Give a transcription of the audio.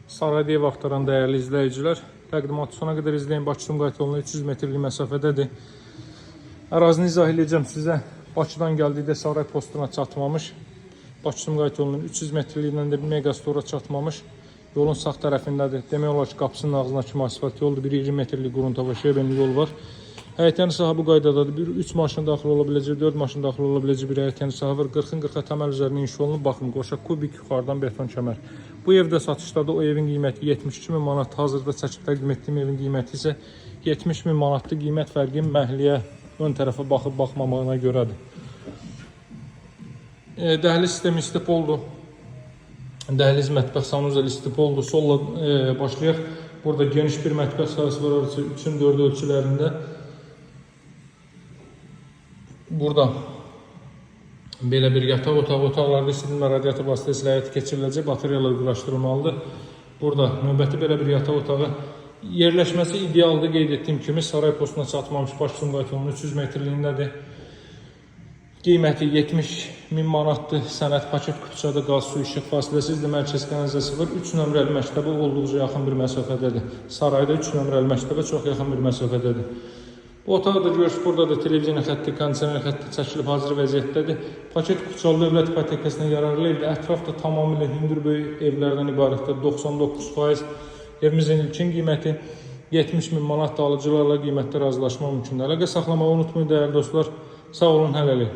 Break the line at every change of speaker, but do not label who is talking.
Sarayda ev axtaran dəyərli izləyicilər, təqdimatı sona qədər izləyin. Bakı-Sumqayıt yoluna 300 metrlik məsafədədir. Ərazini izah edəcəm sizə. Bakıdan gəldikdə saray postuna çatmamış. Bakı-Sumqayıt yolunun 300 metrliyindən də bir megastora çatmamış. Yolun sağ tərəfindədir. Demək olar ki, qapısının ağzına kimi asfalt yoldur. Bir 20 metrlik qruntova şebenli yol var. Həyətyanı sahə bu qaydadadır. Bir 3 maşın daxil ola biləcək, 4 maşın daxil ola biləcək bir həyətyanı sahə var. 40-ın 40-a təməl üzərinə inşa olunub. Baxın, qoşa kubik yuxarıdan beton kəmər. Bu evdə satışdadır. O evin qiyməti 72 min manat. Hazırda çəkib təqdim etdiyim evin qiyməti isə 70 min manatdır. Qiymət fərqi məhəlləyə ön tərəfə baxıb baxmamağına görədir. Dəhliz sistemi istipoldur. Dəhliz, mətbəx, sanuzel istipoldur. Solla başlayaq. Burada geniş bir mətbəx sahəsi var, orası 3-ün 4 ölçülərində. Burada belə bir yataq otağı, otaqlarda istidirmə radiator vasitəsilə həyata keçiriləcək, batareyalar quraşdırılmalıdır. Burada növbəti belə bir yataq otağı yerləşməsi idealdır, qeyd etdiyim kimi saray postuna çatmamış Bakı Sumqayıt yolunun 300 metrliyindədir. Qiyməti 70 min manatdır. Sənəd paket kupçada qaz, su, işıq fasiləsizdir. Mərkəz kanalizasiya var. 3 nömrəli məktəbə olduqca yaxın bir məsafədədir. Sarayda 3 nömrəli məktəbə çox yaxın bir məsafədədir. Bu otağı da görürsünüz, burada da televiziya xətti, kondisioner xətti çəkilib hazır vəziyyətdədir. Paket kupçalı dövlət ipotekasına yararlı evdir. Ətraf da tamamilə hündür böyük evlərdən ibarətdir. 99% evimizin ilkin qiyməti 70 min manat da alıcılarla qiymətdə razılaşma mümkündür. Əlaqə saxlamağı unutmayın dəyərli dostlar. Sağ olun hələlik.